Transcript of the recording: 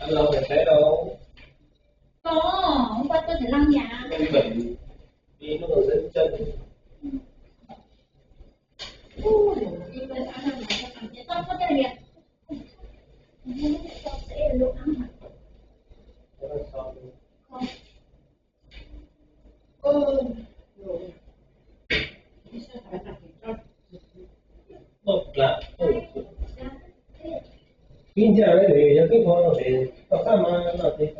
Alo, thầy Thái đâu? Có, hôm qua tôi phải lau nhà. Tôi bận đi, nó còn rất chân. Ui, tôi ăn đâu mà tôi cảm thấy tôi có thể liền. Tôi sẽ luôn ăn hả? Không. Ib ntsia li yog kib qho no ces tau qab mas no ces.